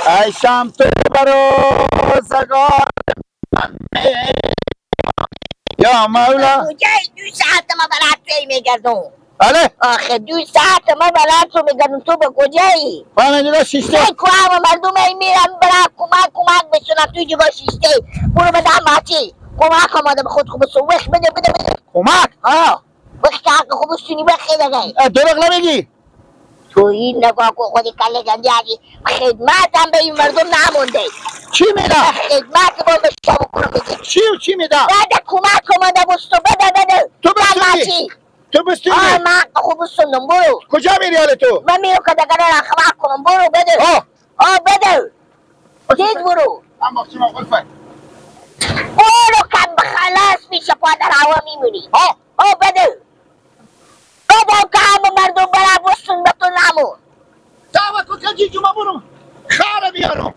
ای شم تو بروزگار یا مولا. کجایی؟ 2 ساعت ما برات پی میگردم. بله؟ آخه 2 ساعت ما برات تو میگردم، تو به کجایی؟ من اینجا شیشته. ای کوه مردم ای میرم برا کمک کمک بسونم، تو اینجا شیشته. برو بدم ماچی کمک آماده به خود خوب بسون. وقت بده بده بده کمک؟ ها وقت حق خوب بسونی وقت دیگه. دروغ نمیگی؟ تو این نگاه کن خودی کله گنده عجی خدمت هم به این مردم نمونده. چی میدم؟ خدمت با به شما کنم میده. چی میدم؟ بده کمک آماده بستو بده بده. تو بستونی؟ تو بستونی؟ آه من حق خوب بستوندم. برو. کجا میری حال تو؟ من میرم که دگره را خبر کنم. برو بده. آه بده. تیز برو. من باخچی من قلفه. برو کم خلاص میشه پا در هوا میمونی. آه بده. بده که همه مردم برا بستون به تو نمون. دعوت کن که جیجو ما برو خاره بیارم.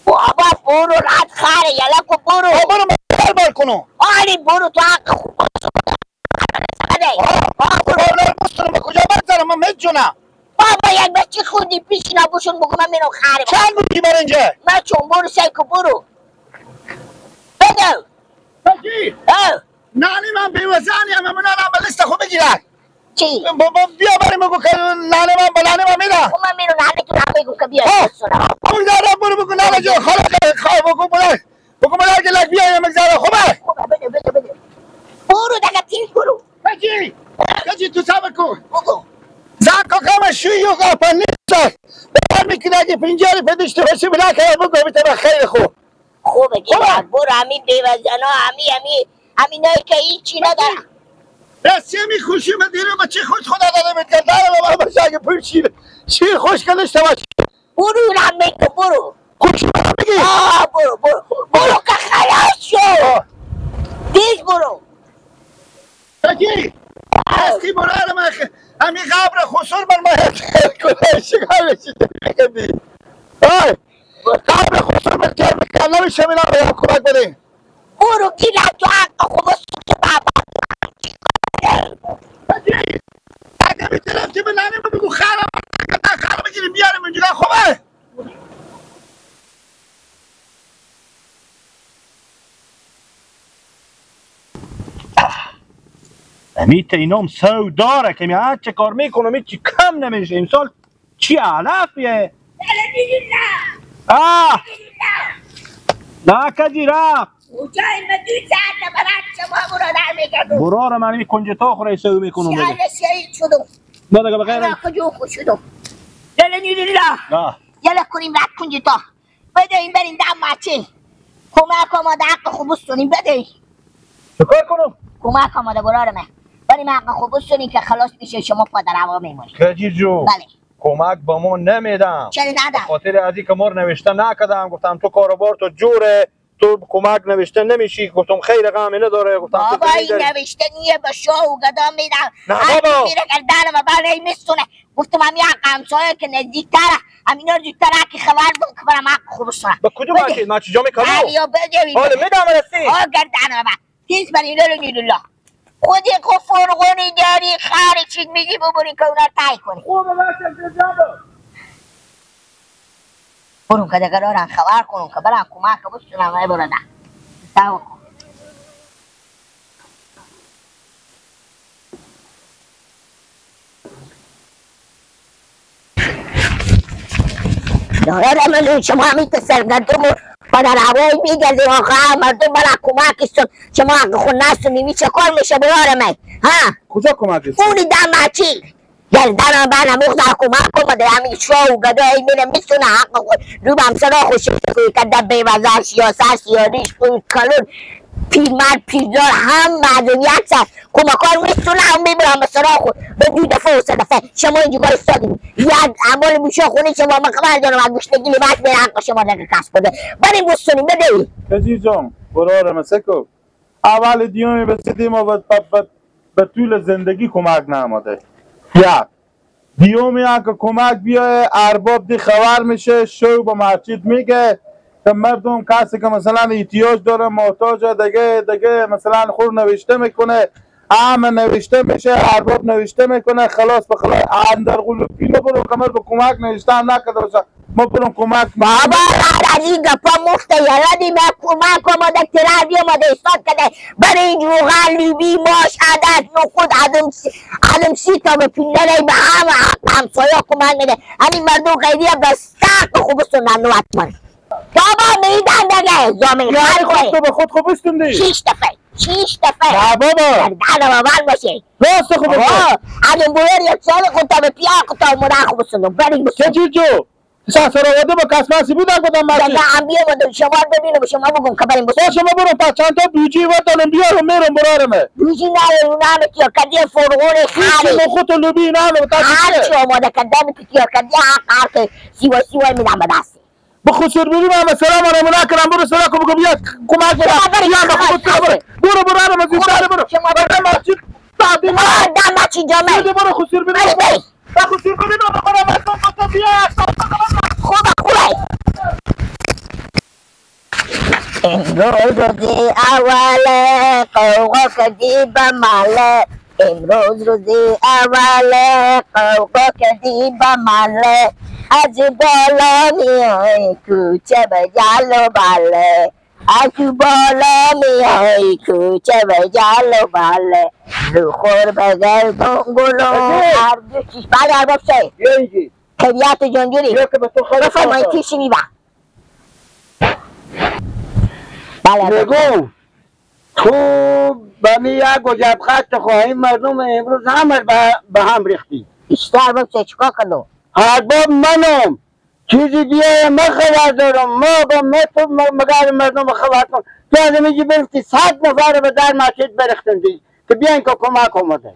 بابا برو رد خاره یلا کو برو. برو من بار کنم. آره برو تو حق خوب بده. برو بستونم به کجا بگذارم من میجونم. بابا یک بچه خوندی پیش نبوشون بگو من میرم خاره. چند بودی بر اینجا؟ من چون برو سعی کن برو. بده. بگی. نانی من بیوزانی هم من الان به لیست خوب بگیرد. چی؟ بیا بریم بگو که نانه من با نانه من میرم. خب من میرم نانه تو بگو که بیا. بگو دارم برو بگو نانه جو خاله خواه بگو بلند بگو بلند که لک بیایم مگذاره. خوبه؟ خوبه بده بده بده. برو دیگه تیز برو. بگی بگی تو صبر کن. بگو. زن کاکام شوی و قاپن نیست. بر میکنه اگه پنجره پدشته باشه بلا که بگو بیته خیلی خوب. خوبه که برو همین بیوزنا همی همی همینایی که هیچی ندارن. راستی می خوشی من دیرم بچه خوش خدا داده بهت کرد. دارم بابا باشه اگه پول شیر خوش کلش باشه. برو رم میگو برو. خوش میگی؟ آه برو برو برو که خلاص شو. تیز برو. بگی راستی برو من همین قبر خسر من ما کنه شکار بشی بگی. آی قبر خسر من کرد میکنم نمیشه میرم کمک بده. برو گیرم تو حق خوب بابا. اگه میتونم به ننه بگو خرم خرم بگیریم بیاریم اینجا خوبه؟ امیت اینام سو داره که می چه کار میکنم هیچی کم نمیشه. امسال چی علفیه؟ آه نه کجی رفت؟ کجایی من 2 ساعت برات شما برو در میگردم. برو رو من این کنجتا خوره سو میکنم دیگه. شهر شهید شدم. نه دیگه بخیر. کجا خوش شدم. یلا نیلا. نه. یلا کنیم رد کنجتا. بده این بریم دم ماچی. کمک آماده حق خوب بستونیم بده. چیکار کنم؟ کمک آماده برار من. بریم حق خوب بستونیم که خلاص میشه شما پا در هوا میمونید. کجی جو. بله. کمک با ما نمیدم. چرا ندم؟ خاطر از اینکه ما نوشته نکردم گفتم تو کاروبار تو جوره تو کمک نوشته نمیشی. گفتم خیر غمی نداره. گفتم بابا این نوشته نیه به شاه و گدا میدم. نه بابا میره گردنم برای میستونه. گفتم همین حق همسایه که نزدیکتره همینا رو زودتر که خبر بکن که برم حق خوب بستونم. به کدوم ماچی ماچی جامه کالو؟ یا بده حالا میدم رسی. آه گردنم بابا تیز بر اینا رو نیلولا خودی خو فرغونی داری خاری چیز میگی ببری که اونا رو تای کنی. خوبه باشه جابو. برو که دیگه رو خبر کنم که برم کمک بستونم. ای برو ده تا کن. دارم من شما همین که سرگردم و پدر هوایی میگردیم آقا مردم برا کمک استون شما حق خود نستونی می چه کار میشه برار من؟ ها کجا کمک استون؟ اونی دم مچی گردنم برم مقدر کمک کن همین شاه و گدایی میره میتونه حق خود رو به همسرا خوشی که بیوزش یا سرس یا ریش کلون پیرمرد پیردار هم مردم یک سر کمکار میتونه هم میبرم به سرا خود به 2 دفعه و 3 دفعه شما اینجا کار استادیم یک اعمال میشه خونه شما من خبر دارم از گوشتگی لباس میره حق شما دیگه کسب بده بریم بستونیم بده. عزیز جان برار مسکو اول دیومی بسیدیم و به طول زندگی کمک نماده. یک دیومی که کمک بیای ارباب دی خبر میشه شو با مسجد میگه که مردم کسی که مثلا احتیاج داره محتاج دیگه دیگه مثلا خور نوشته میکنه همه نوشته میشه ارباب نوشته میکنه خلاص به خلاص اندر قلوبی برو کمر به کمک نوشته هم نکرده باشه. ما برم کمک بابا از این گپا مفت یلدی ما کمک آمده ترابی آمده استاد کرده برای این روغن لوبی ماش عدد نخود عدم سی تا به پیندره به همه همسایه کمک میده. همین مردم غیری هم به سخت خوب سنن نوت بابا میدن دیگه زامن خلقه تو به خود خوب استوندی 6 دفعه 6 دفعه نه بابا در بابا باشه راست خوب است. عدم بویر یک سال خود تا به پیا خود تا مرا خوب استوندم بریم چه چیز جو سرسراواده با کسماسی بودن کدام مرسی دیگه هم بیامدم شما ببینم شما بگم که بریم بسیم شما برو تا چند تا بوجی و دارم بیارم میرم برارمه بوجی نه اون همه کیا کردی فرغون خری چی مخوت و لوبی اینا همه تا هر چی آماده کردم که کیا کردی حق حق سیوا سیوا میدم به دست به خسور بریم همه سلام آرامو نکنم برو سلام کن بگم بیاد کمک برم یا به برو برو برو برو برو برو برو مسجد بعدی ما دم چی جامعه برو خسور بریم به خسور بریم برو بیا خوبه خوبه. امروز روزی اول قوقا کردی به ماله امروز روزی اول قوقا کردی به ماله از بالا میای کوچه به جل و بله از بالا میای کوچه به جل و بله رو خور به گردون گلو هر دو چیش بعد ارباب شای خیریت جانجوری بفرمایید تیشی میبا نگو تو به می یک گجب خط خواهیم مردم امروز همه به هم ریختی بیشتر باب چیکار کنم؟ ارباب منم چیزی بیایه من خبر دارم ما با ما تو مگر مردم خبر کن تو از میگی برفتی 100 نفر به در مسجد برختن دی که بیاین که کمک آمده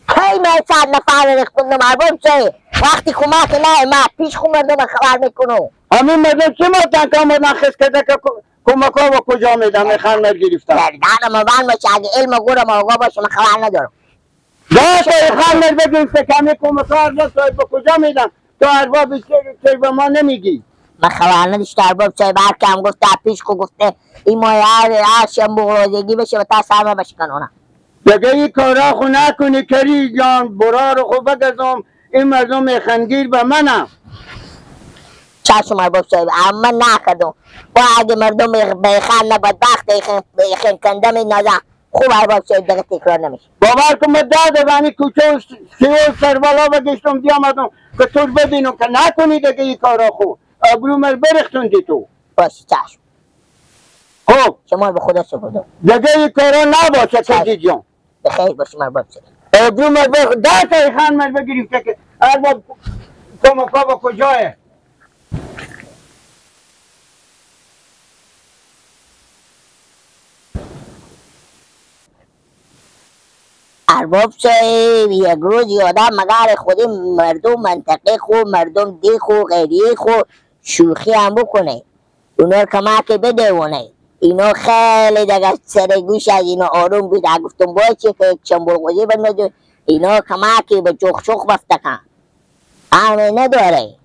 کی من 100 نفر ریختم ارباب چه وقتی کمک نه ما پیش خو مردم خبر میکنم همین مردم چه مردن که آمدن خس کرده که کمک ها با کجا میدن میخوان مر گرفتن دردن ما باشه اگه علم گورم آقا باشه من خبر ندارم ده تا خان مر بگرفته که همین کمک ها ارباب صاحب با کجا میدن تو ارباب چه به ما نمیگی من خبر نداشتم ارباب چه برکم گفته پیش خو گفته این ماه هر شنبه روزگی بشه و تا سرما بشکنونه دیگه این کارا خو نکنی کری جان برا رو خو بگزم این مردم میخنگیر به منم چشم ارباب صاحب اما نکردم با اگه مردم بخند نه بدبخت بخند کنده می نازم خوب ارباب صاحب دیگه تکرار نمیشه باور کن من درد بانی کوچه و سیو سربالا بگشتم بیامدم که تو ببینم که نکنی دیگه این کارا خو ابرو مر برختوندی تو باشه چشم خب شما به خدا سپردم دیگه این کارا نباشه کسی جان بخیر باشی ارباب صاحب ابرو مر بخ ده تا خان مر بگرفته که ارباب کمکا با کجایه ارباب صاحب یک روز آدم مگر خودی مردم منطقه خو مردم دی خو غیری خو شوخی هم بکنه اونا کمک بده ونه اینا خیلی دیگه سر گوش از اینا آروم بود گفتم باشه که یک چنبرغوزی بندازه اینا کمکی به چخ چخ بفته کن همه نداره